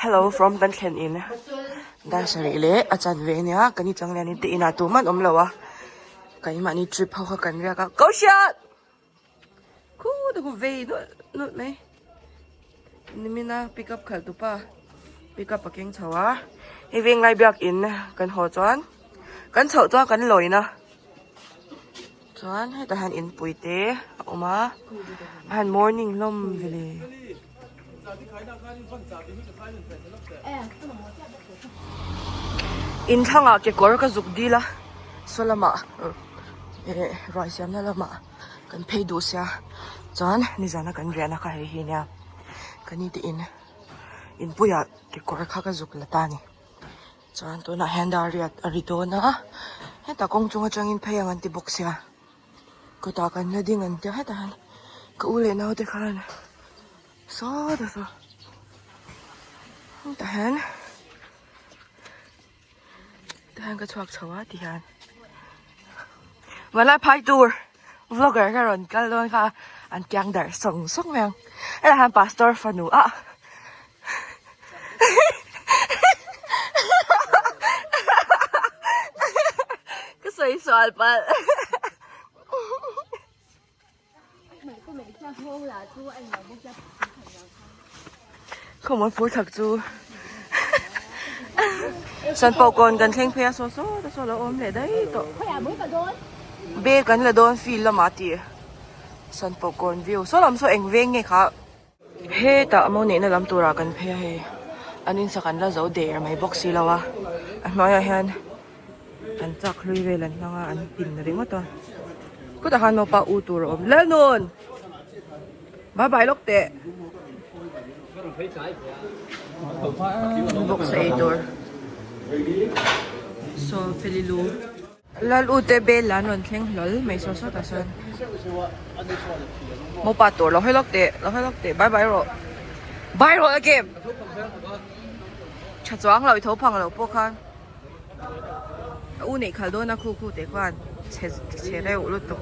Hello from kan thlen in dar sarih leh a chanve ania kan i changlian in te inah tumah an awm lo a keimahni trip ho kha kan riak a ko hriat khu ta khu vei nawlh nawlh mai nimina pick up khalh tupa pick up a keng chho a hei venglai biakin kan haw chuan kan chhoh chuan kan lawina. Chuan hetah hian inpui te a awm a a han morning hlawm vele. In thlangah kekawr ka zuk dil a saw lamah eh ruai siamna lamah kan phei duh sia chuan nizana kan riahna kha hei hi nia ka ni te in inpuiah kekawr kha ka zuk la ta a ni. Chuan tunah hian dar riat a ri dawn a, hetah kawng chung atangin phei ang an ti bawk sia, kawtah kan la ding an tia hetah hian ka u leh naute khan saw ta saw hetah hian tah hian ka chhuak chho a ti hian vanlai phai tur vlogger ka rawn kal dawn kha an kiang darh sawng sawng mai ang hetah hian pastor fanu ah. Ka sawi sual palh. Khawmawi phur thak chu San pawh kawn kan thleng phei a saw saw te saw lo awm leh daih tawh. Bag kan la dawn field lamah tih San pawh kawn view saw lam saw eng veng nge kha. Hetah mo neihna lam turah kan phei a hei an insak an la zo der mai bawk si lo a a hnuaiah hian an chak hlui vel an hmang a an pin ringawt a khutah khan naupa u tur a awm Lalnun bye bye lawk teh bawksa ei tur saw feli lu. Lal u te bel an rawn thleng hlawl mai saw sawt ah sawn mopa tur lo hawi lawk teh lo hawi lawk teh bye bye rawh bye rawh a game tha chuang lo i tho phang lo pawh khan a u neih khalh dawn a khu khu teh khuan chhe chhe reuh lutuk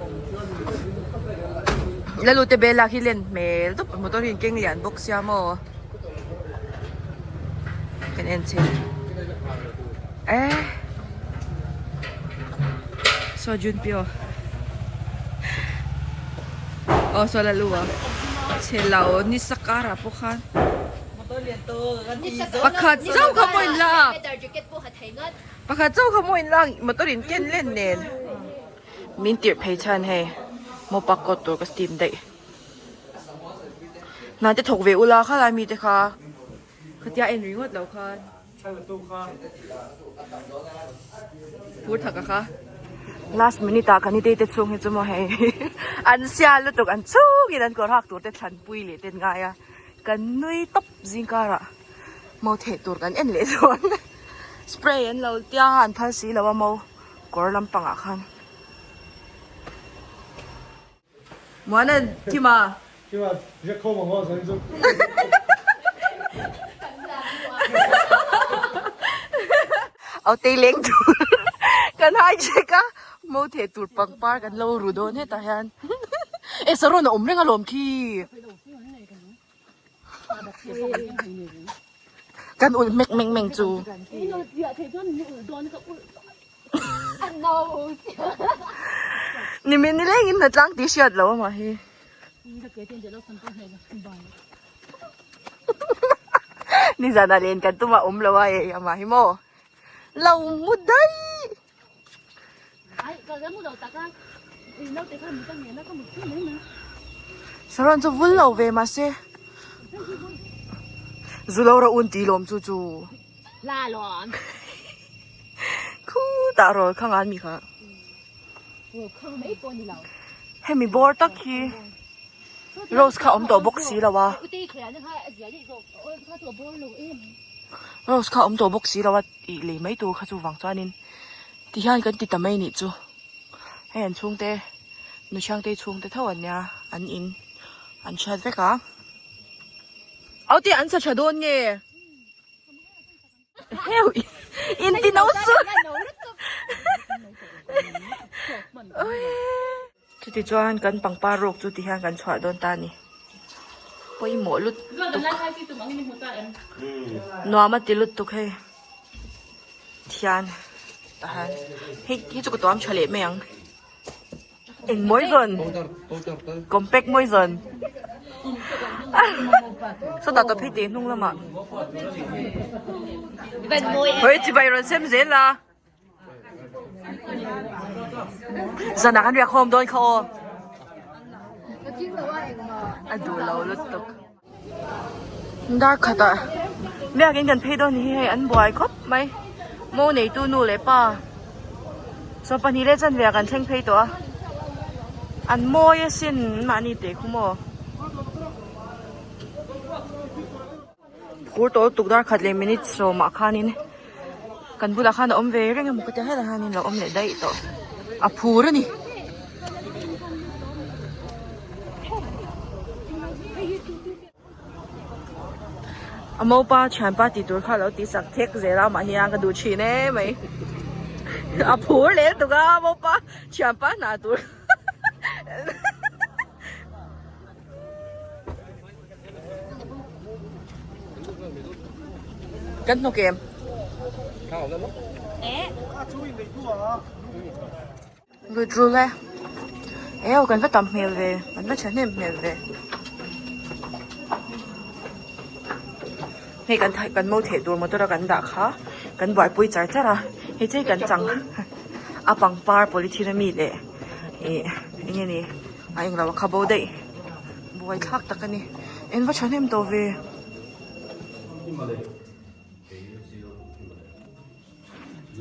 lal u te bel lak hi len hmel dup motor hi in keng lian bawk sia maw kan en chhin eh. Saw Junpyo aw saw la lu a chhe lo ni sakar ah pawh khan pakhat chauh kha maw in lak pakhat chauh kha maw in lak motor in ken len nen min tirh phei chhan hei mopa kawt tur ka steam daih hna te thawk ve ula khalai mite kha khatia en ringawt lo khan. Phur thak a kha. Last minute ah kan i te chhung hi chu maw hei an sial lutuk an chhungin an kawr hak tur te thlanpui leh te an ngai a kan nui tawp zing karah mau theh tur kan en leh dawn spray an lo tia an phal si lo a mau kawr lampangah khan. Muanan Kima. Kima riak kho mang aw zan chu. Au tei leng tur kan hai check a mo the tur pangpar kan lo ru dawn hetah hian e saron a awm reng alawm khi kan ulh mek mek meng chu. Nimin ni lengin hna tlang tih hriat lo amah hi. Nizan ah len kan tum a awm lo a e amah hi maw. Lo mu daih. Saron chu vul lo ve mahse. Zu lo ra un tih lawm chu chu. Khutah rawl kha ngan mi kha. Hemi bawr tak hi rose kha awm tawh bawk si lo a. Rose kha awm tawh bawk si lo a tih lei mai tur kha chu vang chuanin ti hian kan ti ta mai nih chu. Hei an chhungte nu Chhiangtei chhungte tho an nia an in an hriat vek a. Au te an sa tha dawn nge? Heu in ti no su. Chuti chuan kan pangpar rawk chu ti hian kan chhuah dawn ta a ni. Pawimawh lutuk. Nuam a ti lutuk hei. Thian tah hian hei hi chu ka tuam tha leh mai ang. Eng mawi zawn compact mawi zawn sawtah tawp hei tih hnung lamah hawi chibai rawn sem zel a. Zanah kan riak khawm dawn kha aw. A duh lo lutuk. Dar khatah biakin kan phei dawn ni hi hei an buai khawp mai. Mo neitu nu leh pa 22 leh chanve ah kan thleng phei tawh a. An mawi asin mahni teh khu maw. Phur tawh lutuk dar khat leh minute sawmah khanin kan bulah khan a awm ve reng emaw ka tia helai hianin lo awm leh daih tawh a phur a ni. A mopa thianpa tih tur kha a lo tih sak thek zel a amah hian ka duh thin em mai a phur leh lutuk a mopa thianpa hna tur. Kan hnawk em? Lut rul e. Eo kan va tam hmel ve, kan va thahnem hmel ve. Hei kan kan mo theh tur motor a kan dah kha kan buaipui char char a, hei chei kan chang a pangpar polythene ami leh ih eng nge ni a englo a kha bo daih. Buai thlak tak a ni. En va thahnem tawh ve.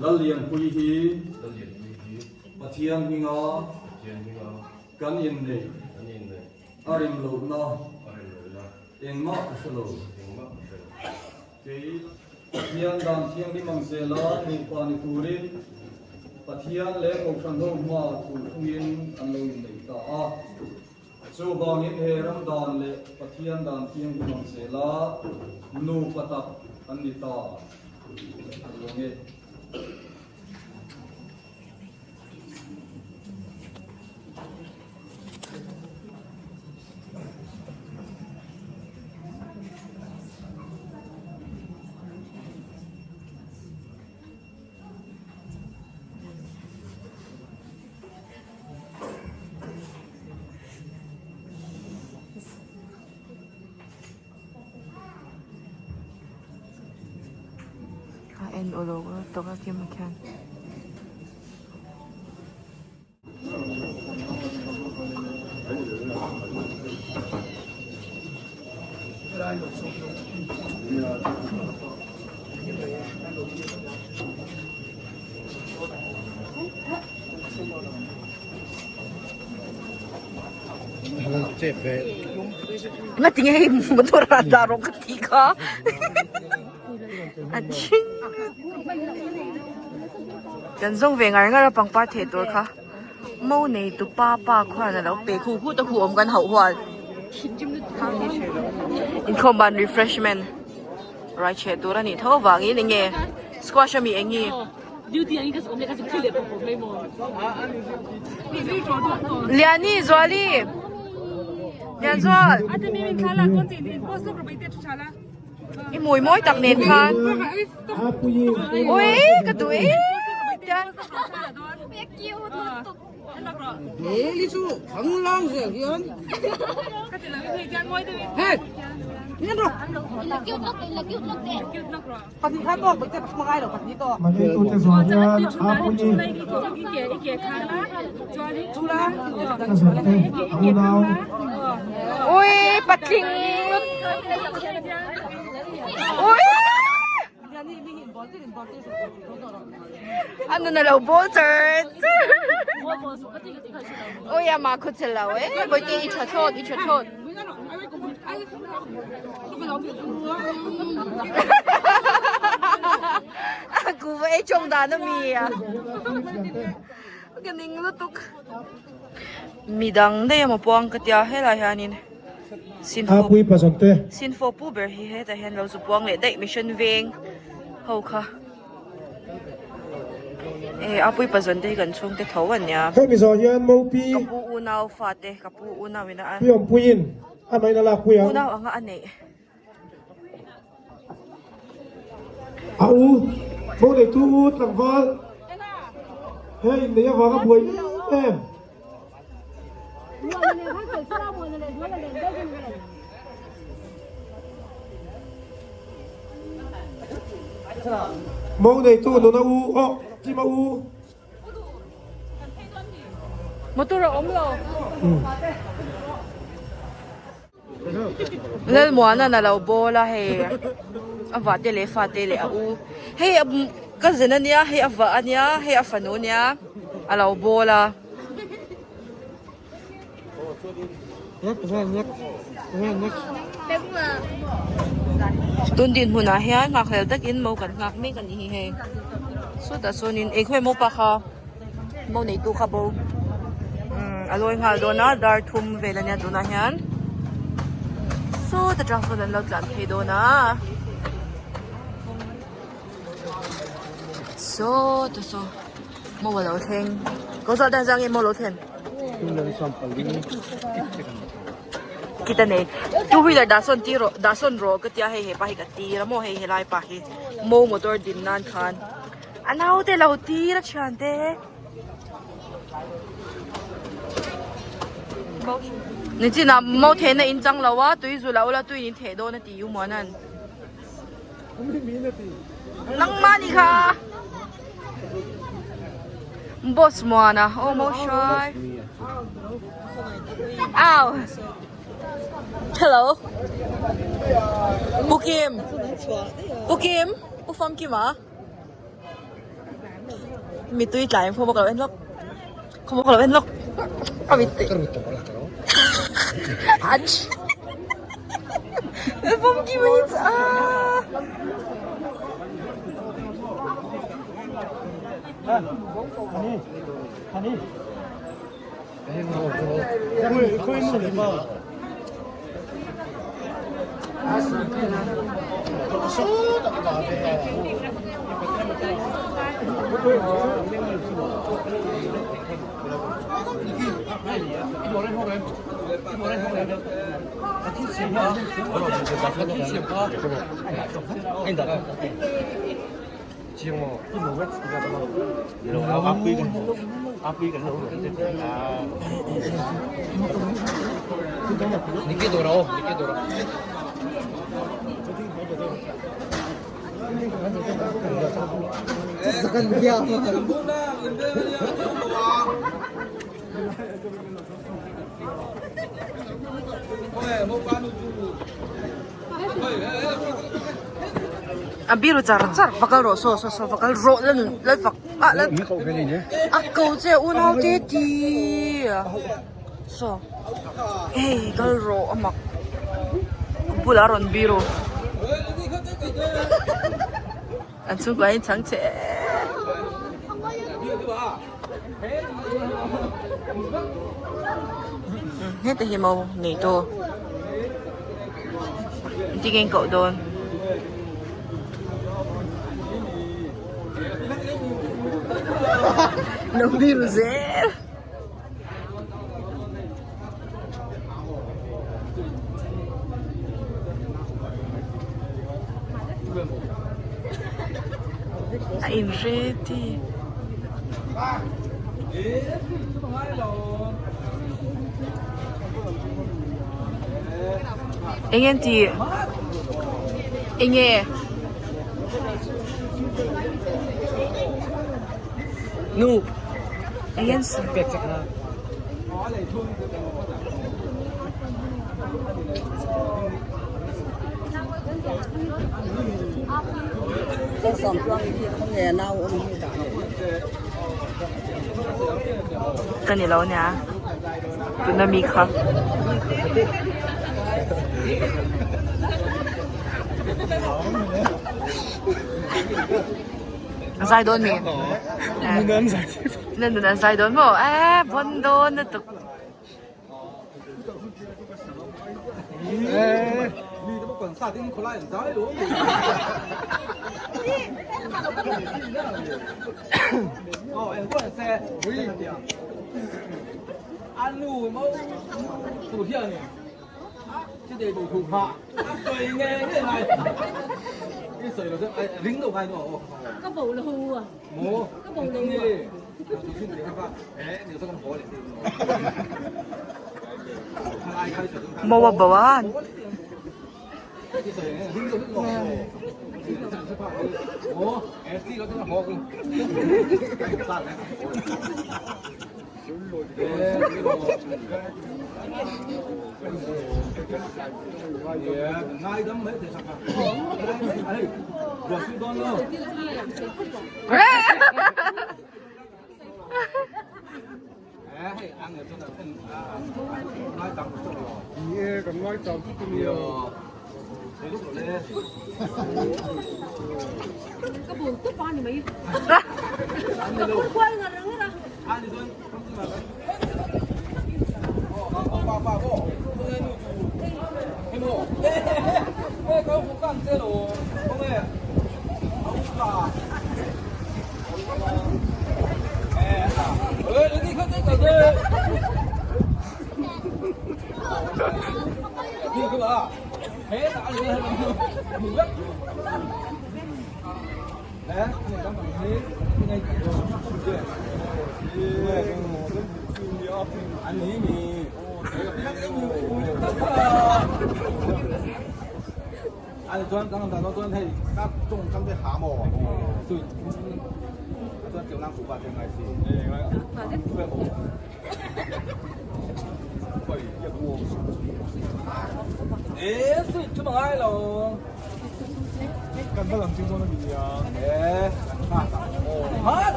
Lallianpui hi Pathian hminga kan inneih a rim lohna engmah ka hre lo. Kei Pathian dan thianghlim ang zela nupa ni turin Pathian leh Kohhran ho hmaah thu thungin an lo inneih ta a. Chuvangin he ram dan leh Pathian dan thianghlim ang zela nupa tak an ni ta a ruang e. A en uluk lutuk a kim khian. Nga tinge hei motor a dah rawh ka tih kha a thing kan zawng ve ngar ngar a pangpar theh tur kha mo nei tu pa pa khuan a lo pe khu khu ta khu awm kan hauh hual inkhawm ban refreshment rai chhe tur a nih tho avangin enge squash ami eng nge. Liani Zuali Lianzual I mui mawi tak nen khan Ui ka duh e tian Maleitute zawh hian Apuii ka zawhte a unau. Ui patling Ui A nun a lo bawl char char Ui a mah khaw che lo e Bawihte i tha thlawt i tha thlawt. Kuva ei chawng dan a mi a ka ning lutuk midang daih emaw pawh ang ka tia helai hianin sinfo pu ber hi hetah hian lo zu puang leh daih mission veng ho kha. Eh a pui pazawn te hi kan chhungte tho a nia. Hemi zawh hian Mopi. Ka pu unau fate ka pu unau ina a. Pi Awmpuiin. Amahin a lakpui ang. Unau anga a neih. A u, mo neitu u tlangval he inneih avanga buai em em. Mo neitu nuna u, aw Kima u. Motor a awm lo. Lalmuana'n a lo bawl a hei a vah te leh fa te leh a u hei cousin ania hei a vah ania hei a fanu ania a lo bawl a. Tun dinhmunah hian nghakhlel takin mo kan nghak mek a ni hi hei sawtah sawnin eng khawi maw pa kha mo neitu kha bo umm a lawi nghal dawn a dar thum vel ania tunah hian sawt atang sawn an lo tlan phei dawn a sawtah saw mo a lo thleng ko zawh dan zang nge mo lo thlen. Kita nei two wheeler dah sawn tir rawh dah sawn rawh ka tia hei hepa hi ka tir a maw hei helai pa hi mo motor din nan khan a naute lo tir a thiante nichinah mo theihna in chang lo a tui zu lo la tui in theh dawn a ti u muanan. Nangmah nih kha Boss Muana aw mo hruai Ow Hello Pu Kim Pu Kim Pu Fam Kima Mitui tlai ang khawm ka lo en lawk khawm ka lo en lawk a mitui Ach Fam Kima hi chu aaa A biru char char va kal rawh saw saw saw va kal rawh la nun la fak ah la a ko che unau te ti saw hei kal rawh a mak ka bulah a rawn biru an chhungkua in chhang che heta hi maw nei tu engtin nge an koh dawn lo biru zel. A in ready. Eng nge ti? Eng nge? Nu. Eng nge? Pek chak na. Ka ni lo nia tuna mi kha. A zai dawn mi? Nan nun an zai dawn maw? Eh bon dawn lutuk. Mo a bo a.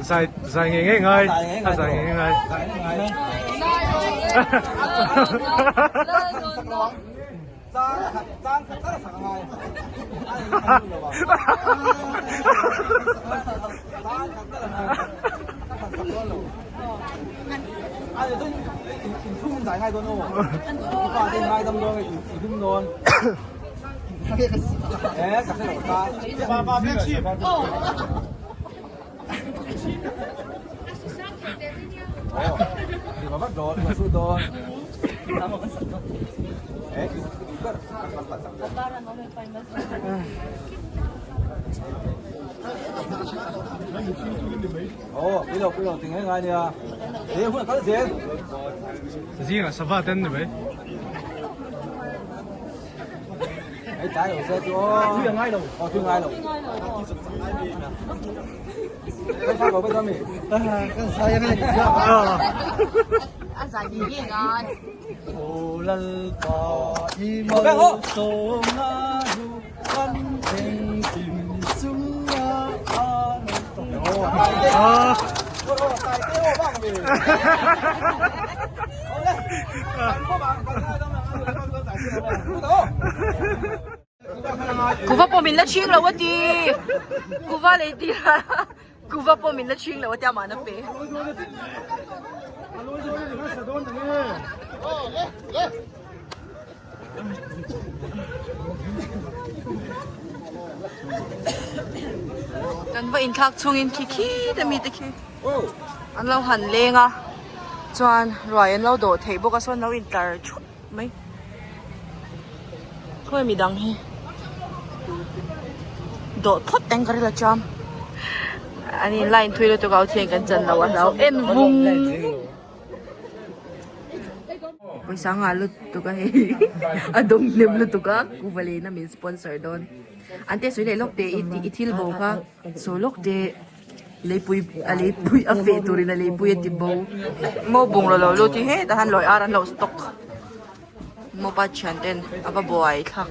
Zai zai ngei ngei ngai a zai ngei ngei ngai. Zingah sava ten ni mai. Kuva pawh min la chhing lo a ti kuva lei tir a kuva pawh min la chhing lo a tia mahna pe. Kan va inthlak chungin khi khi te mi te khi an lo han leng a chuan ruai an lo dawh theih bawk a sawn lo intlar thup mai khawi midang hi dawh phawt eng ka rilru a cham an in line thui lutuk a thian kan chan lo a hlau en vung. Pawisa ngah lutuk a hei a dawng hnem lutuk a kuva lena min sponsor dawn an te sawi leh lawk teh i thil bo kha sawi lawk teh leipui a leipui a feh turin a leipui a ti bo mo bungraw lo lut hi hetah hian lawi ar an lo stock mopa thian ten a va buai thlak.